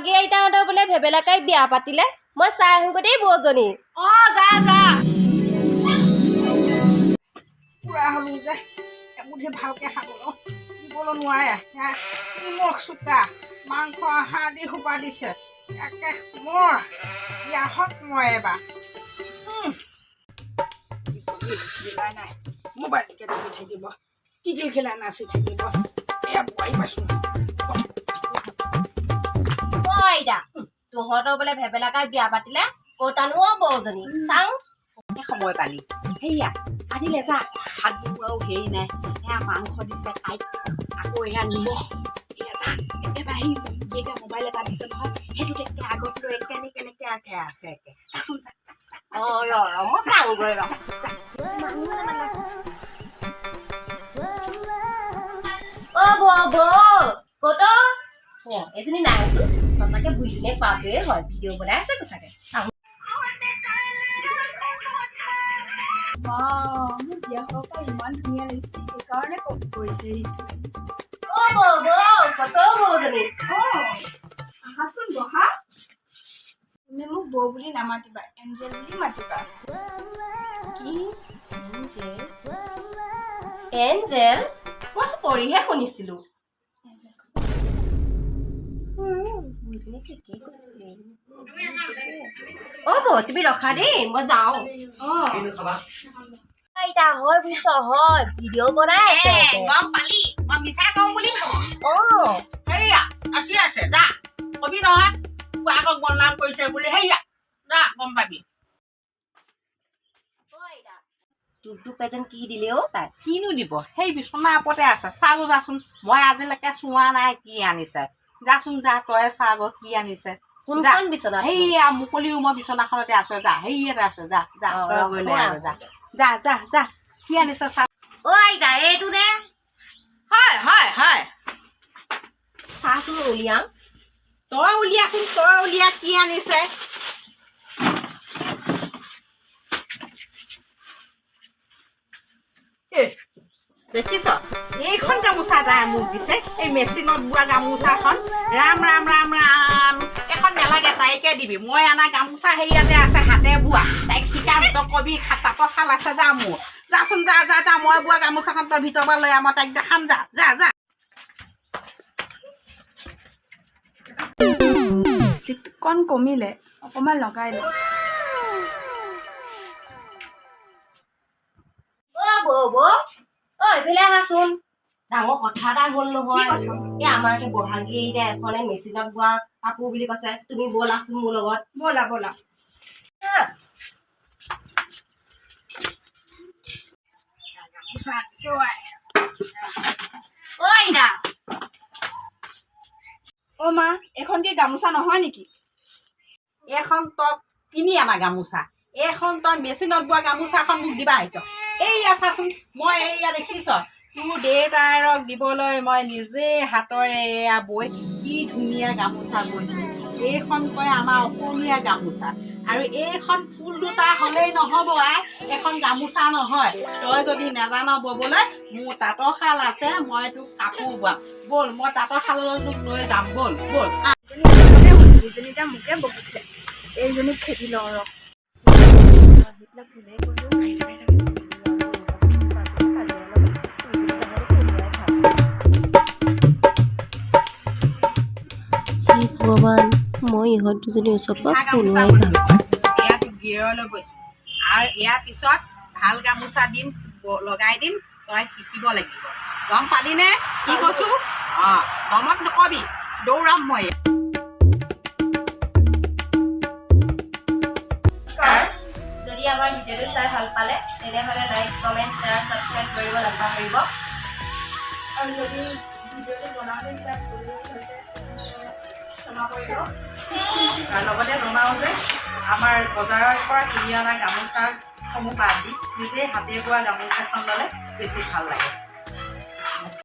বহাগী আইতাহঁতৰ বোলে ভেবেলাকাই বিয়া পাতিলে, মই চাই আহোঁগৈ দেই বৌজনী। অ, যা যা। বুঢ়া হ'লো যে, এমুঠি ভালকে খাবলৈ দিবলৈ নোৱাৰে। সেয়া নিমখ চোকা মাংস হাড়দি সোপা দিছে। একে মৰ ইয়াহত মই এবাৰ দিলাই নাই, মোবাইলকে টিপি থাকিব, টিকিল খেলা নাচি থাকিব। এয়া বোৱাৰী পাইছোঁ। অ আইতা, তহঁতৰ বোলে ভেবেলাকাই বিয়া পাতিলে, ক'তানো অ বৌজনী চাওঁ। সময় পালি সেয়া আনিলে, যা। ভাত বনোৱাও হেৰি নাই। সেয়া মাংস দিছে কাইট, আকৌ এয়া নিমখ। এয়া যা, একেবাৰে সেই গিৰিয়েকে মোবাইল এটা দিছে নহয়, সেইটোত একে আগত লৈ কেনে কেনেকে একে আছে একে। যাচোন, যা, যা, যা। অ, ৰ ৰ, মই চাওঁগৈ ৰ। অ বৌ, বৌ ক'ত? অ, এজনী নাই আছো। সঁচাকে বুঢ়ীজনীয়ে কোৱাটোৱে হয়, ভিডিঅ' বনাই আছে সঁচাকে। মোক বিয়া হোৱাৰ পৰা ইমান ধুনীয়া লাগিছে, সেইকাৰণে কপি কৰিছে ৰিতুৱে। অ বৌ, বৌ ক'ত বৌজনী? আহাচোন, বহা। তুমি মোক বৌ বুলি নামাতিবা, এঞ্জেল বুলি মাতিবা। কি এঞ্জেল? এঞ্জেল মই পৰিহে শুনিছিলো। বুঢ়ীজনী ঠিকেই কৈছিলে। অ বৌ, তুমি ৰখা দেই, মই যাওঁ। আইতা হয় বুজিছ, হয় ভিডিঅ' বনাই আছে একে। গম পালি, মই মিছা কওঁ বুলি ভাব? অ। হেইয়া আছি আছে, যা। কবি নহয় খুৱাকক বদনাম কৰিছে বুলি। হেইয়া যা, গম পাবি। অ আইতা, তোকতো প্ৰেজেণ্ট কি দিলে অ তাই? কিনো দিব, সেই বিচনাৰ ওপৰতে আছে, চাগৈ যাচোন। মই আজিলৈকে চোৱা নাই কি আনিছে। যাচোন যা, তয়ে চাগৈ কি আনিছে। কোনখন বিচনা? সেইয়া মুকলি ৰুমৰ বিচনাখনতে আছে, যা। সেইয়াতে আছে, যা যা। অ, তই গৈ লৈ আহ, যা যা যা যা। কি আনিছে চা। অ আইতা, এইটো নে? হয় হয় হয়। চাচোন, উলিয়াম। তই উলিয়াচোন, তই উলিয়া, কি আনিছে। এ, দেখিছ, এইখন গামোচা তাই মোক দিছে, এই মেচিনত বোৱা গামোচাখন। ৰাম ৰাম ৰাম ৰাম, এইখন নেলাগে, তাইকে দিবি। মই অনা গামোচা হেৰিয়াতে আছে, হাতে বোৱা। তাইক শিকাম, তই কবি তাঁতৰ শাল আছে। যা মোৰ, যাচোন, যা যা যা। মই বোৱা গামোচাখন তই ভিতৰৰ পৰা লৈ আহ, মই তাইক দেখাম। যা যা যা। লিপষ্টিককণ কমিলে, অকণমান লগাই লওঁ। অ বৌ, বৌ, অ এইফালে আহাচোন। ডাঙৰ কথা এটা হ'ল নহয়। এই আমাৰ যে বহাগী এতিয়া এখনে মেচিনত বোৱা কাপোৰ বুলি কৈছে, তুমি ব'লাচোন মোৰ লগত। ব'লা ব'লা। গামোচা আনিছে অ আই। অ আইতা। অ' মা, এইখন কি গামোচা নহয় নেকি? এইখন তই কিনি আনা গামোচা, এইখন তই মেচিনত বোৱা গামোচাখন মোক দিবা আহিছ। এইয়া চাচোন, মই এইয়া দেখিছ, তোৰ দেউতাৰক দিবলৈ মই নিজে হাতৰে এয়া বৈ কি ধুনীয়া গামোচা বৈছোঁ। এইখন কয় আমাৰ অসমীয়া গামোচা। আৰু এইখন ফুল দুটা হ'লেই নহ'ব আই, এইখন গামোচা নহয়। তই যদি নাজান ববলৈ, মোৰ তাঁতৰ শাল আছে, মই তোক কাপোৰ বোৱাম। ব'ল, মই তাঁতৰ শাললৈ তোক লৈ যাম। ব'ল ব'ল। এইজনী হ'ল, এইজনী এতিয়া মোকে বকিছে। এইজনীক খেদি লওঁ ৰ। সেইবিলাক কোনে কৈছে? হে ভগৱান, মই ইহঁত দুজনীৰ ওচৰৰ পৰা পিঠা গামোচা পলোৱাই বৈছোঁ ভাল। মই। এয়া তোক গিৰলৈ বৈছোঁ আৰু ইয়াৰ পিছত ভাল গামোচা দিম, লগাই দিম। তই শিকিব লাগিব, গম পালিনে কি কৈছো? অঁ, দমত নকবি, দৌৰাম মই। যদি আমাৰ ভিডিঅ'টো চাই ভাল পালে, তেনেহ'লে লাইক, কমেণ্ট, শ্বেয়াৰ, ছাবস্ক্ৰাইব কৰিব নাপাহৰিব। আৰু যদি ভিডিঅ'টো বনাওঁতে কিবা ভুল হৈছে, তেন্তে ক্ষমা কৰিব। আৰু লগতে জনাওঁ যে আমাৰ বজাৰৰ পৰা কিনি অনা গামোচাসমূহ বাদ দি নিজে হাতে বোৱা গামোচাখন ল'লে বেছি ভাল লাগে।